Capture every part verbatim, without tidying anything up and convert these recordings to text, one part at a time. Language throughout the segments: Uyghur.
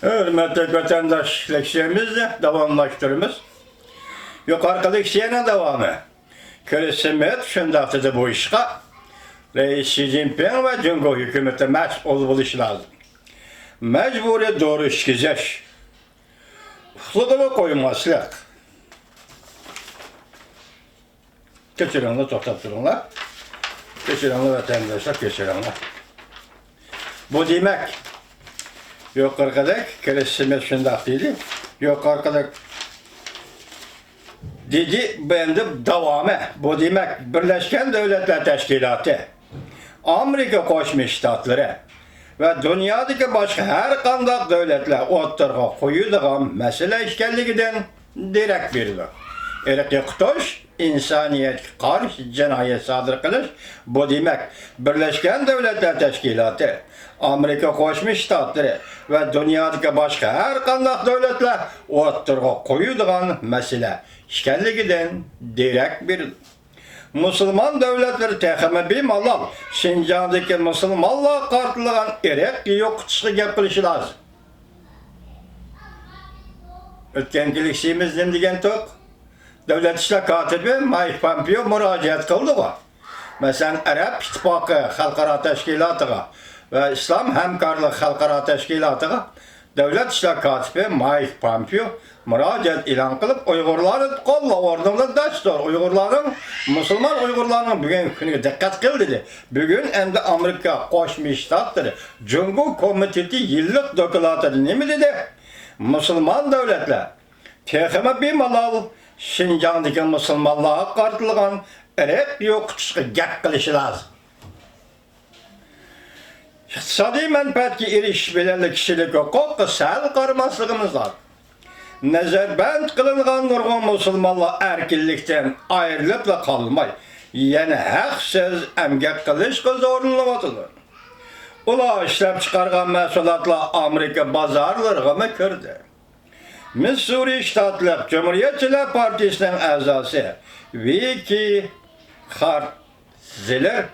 ھۆرمەتلىك ۋەتەنداش، لېكسىيەمىزنى داۋاملاشتۇرىمىز. يۇقىرىقى لېكسىيەنىڭ داۋامى. كىرىس سمىت شۇنداق دېدى بۇ ئىشقا. رەئىس شى جىنپىڭ ۋە جۇڭگو ھۆكۈمىتى مەسئۇل بولۇشى لازىم. مەجبۇرىي دورا ئىچكۈزۈش. ئۇخلىغىلى قويماسلىق. كەچۈرۈڭلار، توختاپ تۇرۇڭلار. كەچۈرۈڭلار، ۋەتەنداشلار، كەچۈرۈڭلار. بۇ دېمەك، يۇقىرىقىدەك، كىرىس سمىت شۇنداق دېدى. يۇقىرىقىدەك دېدى، بۇ ئەمدى داۋامى. بۇ دېمەك، بىرلەشكەن دۆلەتلەر تەشكىلاتى، ئامېرىكا قوشما شتاتلىرى ۋە دۇنيادىكى باشقا ھەر قانداق دۆلەتلەر ئوتتۇرىغا قويىدىغان مەسىلە ئىكەنلىكىدىن دېرەك بېرىدۇ. ئىرقىي قۇتۇش، ئىنسانىيەتكە قارشى جىنايەت سادىر قىلىش، بۇ دېمەك، بىرلەشكەن دۆلەتلەر تەشكىلاتى، ئامېرىكا قوشما شتاتلىرى ۋە دۇنيادىكى باشقا ھەر قانداق دۆلەتلەر ئوتتۇرىغا قويىدىغان مەسىلە ئىكەنلىكىدىن دېرەك بېرىدۇ. مۇسۇلمان دۆلەتلىرى تېخىمۇ بىمالال شىنجاڭدىكى مۇسۇلمانلارغا قارىتىلغان ئىرق يوقىتىشقا گەپ قىلىشى لازىم. ئۆتكەنكى لېكسىيەمىز نېمە دېگەنتۇق؟ دۆلەت ئىشلار كاتىپى مايك پومپېئو مۇراجىئەت قىلدىغۇ. مەسىلەن، ئەرەب ئىتتىپاقى خەلقئارا تەشكىلاتىغا ۋە ئىسلام ھەمكارلىقى خەلقئارا تەشكىلاتىغا دۆلەت ئىشلار كاتىپى مايك پومپېئو مۇراجىئەت ئېلان قىلىپ، ئۇيغۇرلارنى قوللاپ، ئورنىڭدا دەستۇر، ئۇيغۇرلارنىڭ، مۇسۇلمان ئۇيغۇرلارنىڭ بۈگۈنكى كۈنىگە دىققەت قىل، دېدى. بۈگۈن ئەمدى ئامېرىكا قوشما شتاتلىرى جۇڭگو كومىتېتى يىللىق دوكلاتىدا نېمە دېدى؟ مۇسۇلمان دۆلەتلەر تېخىمۇ بىمالال شىنجاڭدىكى مۇسۇلمانلارغا قارىتىلغان ئىرق يوقىتىشقا گەپ قىلىشى لازىم. ئىقتىسادىي مەنپەئەتكە ئېرىشىش بىلەن كىشىلىك ھوقۇققا سەل قارىماسلىقىمىز لازىم. نەزەربەند قىلىنغان نۇرغۇن مۇسۇلمانلار ئەركىنلىكتىن ئايرىلىپلا قالماي، يەنە ھەقسىز ئەمگەك قىلىشقا زورلىنىۋاتىدۇ. ئۇلار ئىشلەپچىقارغان مەھسۇلاتلار ئامېرىكا بازارلىرىغىمۇ كىردى. مىسسۇرى شتاتلىق جۇمھۇرىيەتچىلەر پارتىيىسىنىڭ ئەزاسى ۋىككى خارت زېلېر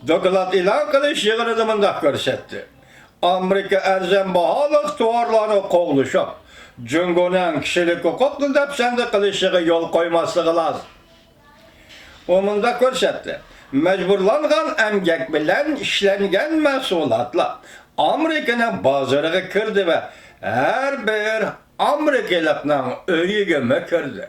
دوكلات ئېلان قىلىش يىغىنىدا مۇنداق كۆرسەتتى: ئامېرىكا ئەرزان باھالىق تاۋارلارنى قوغلىشىپ، جۇڭگونىڭ كىشىلىك ھوقۇقنى دەپسەندە قىلىشىغا يول قويماسلىقى لازىم. ئۇ مۇنداق كۆرسەتتى: مەجبۇرلانغان ئەمگەك بىلەن ئىشلەنگەن مەھسۇلاتلار ئامېرىكىنىڭ بازىرىغا كىردى ۋە ھەر بىر ئامېرىكىلىقنىڭ ئۆيىگىمۇ كىردى.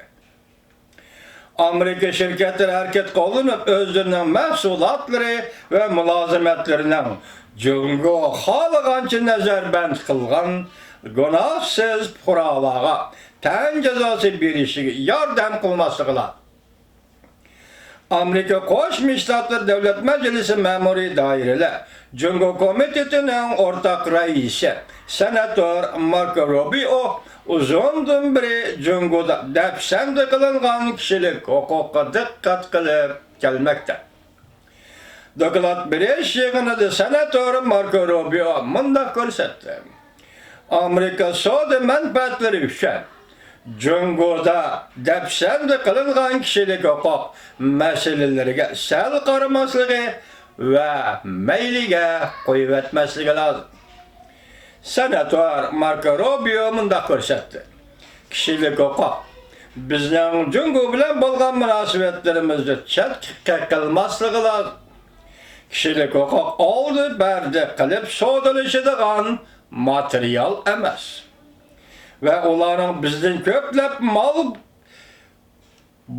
ئامېرىكا شىركەتلىرى ھەرىكەت قوللىنىپ، ئۆزلىرىنىڭ مەھسۇلاتلىرى ۋە مۇلازىمەتلىرىنىڭ جۇڭگو خالىغانچە نەزەربەند قىلغان گۇناھسىز پۇقرالارغا تەن جازاسى بېرىشىگە ياردەم قىلماسلىقى لازىم. ئامېرىكا قوشما شتاتلىرى دۆلەت مەجلىسى مەمۇرىي دائىرىلەر جۇڭگو كومىتېتىنىڭ ئورتاق رەئىسى سېناتور ماركو روبىئو ئۇزۇندىن بېرى جۇڭگودا دەپسەندە قىلىنغان كىشىلىك ھوقۇققا دىققەت قىلىپ كەلمەكتە. دوكلات بېرىش يىغىنىدا سېناتور ماركو روبىئو مۇنداق كۆرسەتتى: ئامېرىكا سودا مەنپەئەتلىرى ئۈچۈن جۇڭگودا دەپسەندە قىلىنغان كىشىلىك ھوقۇق مەسىلىلىرىگە سەل قارىماسلىقى ۋە مەيلىگە قويۇۋەتمەسلىكى لازىم. سېناتور ماركو روبىئو مۇنداق كۆرسەتتى: كىشىلىك ھوقۇق بىزنىڭ جۇڭگو بىلەن بولغان مۇناسىۋەتلىرىمىزدە چەتكە قېقىلماسلىقى لازىم. كىشىلىك ھوقۇق ئالدى بەردى قىلىپ سودىلىشىدىغان ماتېرىيال ئەمەس ۋە ئۇلارنىڭ بىزدىن كۆپلەپ مال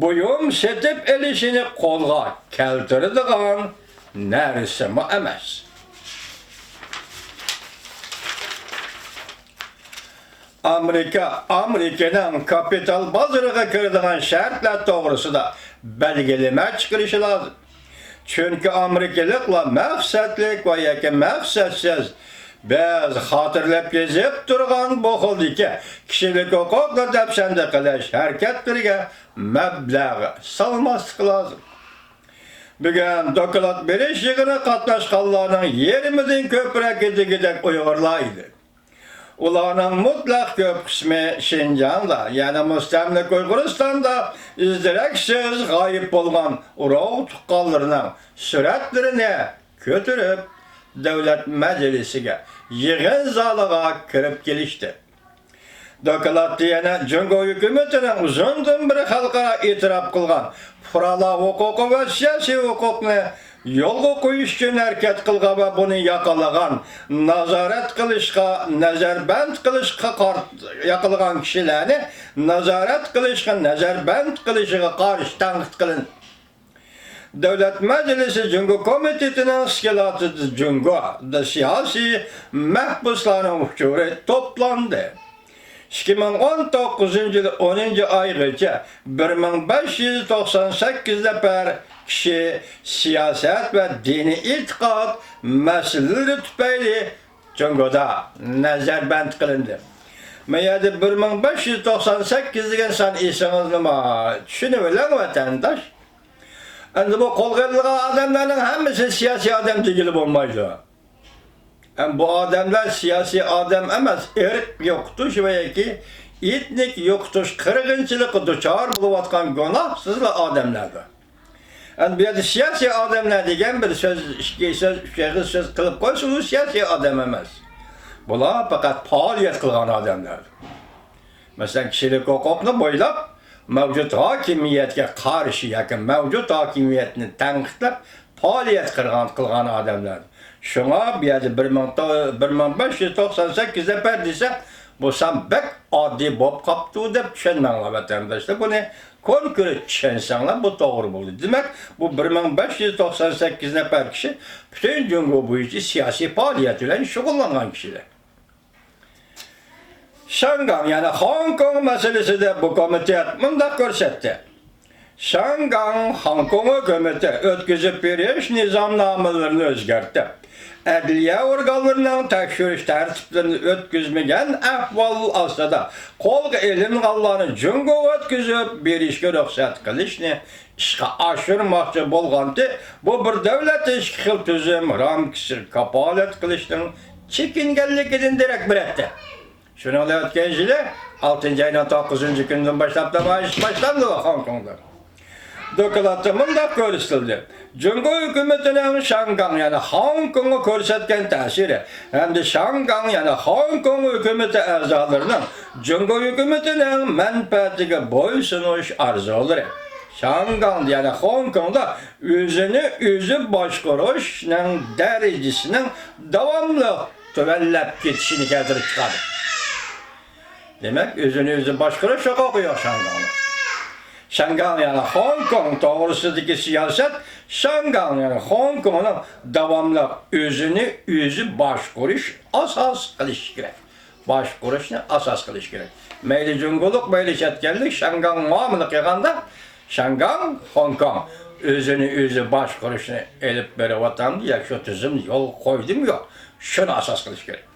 بۇيۇم سېتىپ ئېلىشىنى قولغا كەلتۈرىدىغان نەرسىمۇ ئەمەس. ئامېرىكا، ئامېرىكىنىڭ كاپىتال بازىرىغا كىرىدىغان شەرتلەر توغرىسىدا بەلگىلىمە چىقىرىشى لازىم. چۈنكى ئامېرىكىلىقلار مەقسەتلىك ۋە ياكى مەقسەتسىز، بىز خاتىرىلەپ يېزىپ تۇرغان بۇ خىلدىكى كىشىلىك ھوقۇقنى دەپسەندە قىلىش ھەرىكەتلىرىگە مەبلەغ سالماسلىقى لازىم. بۈگۈن دوكلات بېرىش يىغىنىغا قاتناشقانلارنىڭ يېرىمىدىن كۆپرەكى دېگۈدەك ئۇيغۇرلار ئىدى. ئۇلارنىڭ مۇتلەق كۆپ قىسمى شىنجاڭدا، يەنى مۇستەملىكە ئۇيغۇرىستاندا ئىز-دېرەكسىز غايىب بولغان ئۇرۇق-تۇغقانلىرىنىڭ سۈرەتلىرىنى كۆتۈرۈپ، دۆلەت مەجلىسىگە يىغىن زالىغا كىرىپ كېلىشتى. دوكلاتتا يەنە جۇڭگو ھۆكۈمىتىنىڭ ئۇزۇندىن بېرى خەلقئارا ئېتىراپ قىلغان پۇقرالار ھوقۇقى ۋە سىياسىي ھوقۇقنى يولغا قويۇش ئۈچۈن ھەرىكەت قىلغان ۋە بۇنى ياقىلىغان، نازارەت قىلىشقا، نەزەربەند قىلىشقا قار-، ياقىلىغان كىشىلەرنى نازارەت قىلىشقا، نەزەربەند قىلىشىغا قارشى تەنقىد قىلىندى. دۆلەت مەجلىسى جۇڭگو كومىتېتىنىڭ ئىسكىلاتىدا جۇڭگودا سىياسىي مەھبۇسلارنىڭ ئۇچۇرى توپلاندى. ئىككى مىڭ ئون توققۇزىنچى يىل ئونىنچى ئايغىچە بىر مىڭ بەش يۈز توقسان سەككىز نەپەر كىشى سىياسەت ۋە دىنىي ئېتىقاد مەسىلىلىرى تۈپەيلى جۇڭگودا نەزەربەند قىلىندى. ما يەردە بىر مىڭ بەش يۈز توقسان سەككىز دېگەن سان ئېسىڭىزدىمۇ؟ چۈشىنىۋېلىڭ، ۋەتەنداش. ئەمدى بۇ قولغا ئېلىنغان ئادەملەرنىڭ ھەممىسى سىياسىي ئادەم دېگىلى بولمايدۇ. ھەم بۇ ئادەملەر سىياسىي ئادەم ئەمەس، ئىرق يوقىتىش ۋە ياكى ئېتنىك يوقىتىش، قىرغىنچىلىققا دۇچار بولۇۋاتقان گۇناھسىزلا ئادەملەردۇر. ئەمدى بۇ يەردە سىياسىي ئادەملەر دېگەن بىر سۆز، ئىككى سۆز، ئۈچ ئېغىز سۆز قىلىپ قويسىمۇ، سىياسىي ئادەم ئەمەس. بۇلار پەقەت پائالىيەت قىلغان ئادەملەر. مەسىلەن، كىشىلىك ھوقۇقنى بويلاپ، مەۋجۇت ھاكىمىيەتكە قارشى ياكى مەۋجۇت ھاكىمىيەتنى تەنقىدلەپ پائالىيەت قىلغان، قىلغان ئادەملەر. شۇڭا بۇ يەردە بىر مىڭ، بىر مىڭ بەش يۈز توقسان سەككىز نەپەر دېسە، بۇ سان بەك ئاددىي بولۇپ قاپتۇ دەپ چۈشەنمەڭلار، ۋەتەنداشلار. بۇنى كونكرېت چۈشەنسەڭلار، بۇ توغرا بولدى. دېمەك، بۇ بىر مىڭ بەش يۈز توقسان سەككىز نەپەر كىشى پۈتۈن جۇڭگو بويىچە سىياسىي پائالىيەت بىلەن شۇغۇللانغان كىشىلەر. شياڭگاڭ، يەنى خوڭكوڭ مەسىلىسىدە بۇ كومىتېت مۇنداق كۆرسەتتى. شياڭگاڭ خوڭكوڭ ھۆكۈمىتى ئۆتكۈزۈپ بېرىش نىزامنامىلىرىنى ئۆزگەرتىپ، ئەدلىيە ئورگانلىرىنىڭ تەكشۈرۈش تەرتىپلىرىنى ئۆتكۈزمىگەن ئەھۋال ئاستىدا قولغا ئېلىنغانلارنى جۇڭگوغا ئۆتكۈزۈپ بېرىشكە رۇخسەت قىلىشنى ئىشقا ئاشۇرماقچى بولغانتى، بۇ بىر دۆلەت ئىككى خىل تۈزۈم رامكىسىغا كاپالەت قىلىشنىڭ چېكىنگەنلىكىدىن دېرەك بېرەتتى. شۇنىڭ بىلەن ئۆتكەن يىلى ئالتىنچى ئاينىڭ توققۇزىنچى كۈنىدىن باشلاپ نامايىش باشلاندى خوڭكوڭدا. دوكلاتتا مۇنداق كۆرسىتىلدى: جۇڭگو ھۆكۈمىتىنىڭ شياڭگاڭ، يەنى خوڭكوڭغا كۆرسەتكەن تەسىرى ھەمدە شياڭگاڭ، يەنى خوڭكوڭ ھۆكۈمىتى ئەزالىرىنىڭ جۇڭگو ھۆكۈمىتىنىڭ مەنپەئەتىگە بويسۇنۇش ئارزۇلىرى شياڭگاڭدا، يەنى خوڭكوڭدا ئۆزىنى ئۆزى باشقۇرۇشنىڭ دەرىجىسىنىڭ داۋاملىق تۆۋەنلەپ كېتىشىنى كەلتۈرۈپ چىقاردى. دېمەك، ئۆزىنى ئۆزى باشقۇرۇش ھوقۇقى يوق شياڭگاڭنىڭ. شياڭگاڭ، يەنى خوڭكوڭ توغرىسىدىكى سىياسەت شياڭگاڭ، يەنى خوڭكوڭنىڭ داۋاملىق ئۆزىنى ئۆزى باشقۇرۇش ئاساس قىلىشى كېرەك. باشقۇرۇشنى ئاساس قىلىش كېرەك. مەيلى جۇڭگولۇق، مەيلى چەت ئەللىك شياڭگاڭ مۇئامىلە قىلغاندا، شياڭگاڭ، خوڭكوڭ ئۆزىنى ئۆزى باشقۇرۇشنى ئېلىپ بېرىۋاتامدۇ ياكى شۇ تۈزۈم يولغا قويدىمۇ يوق، شۇنى ئاساس قىلىش كېرەك.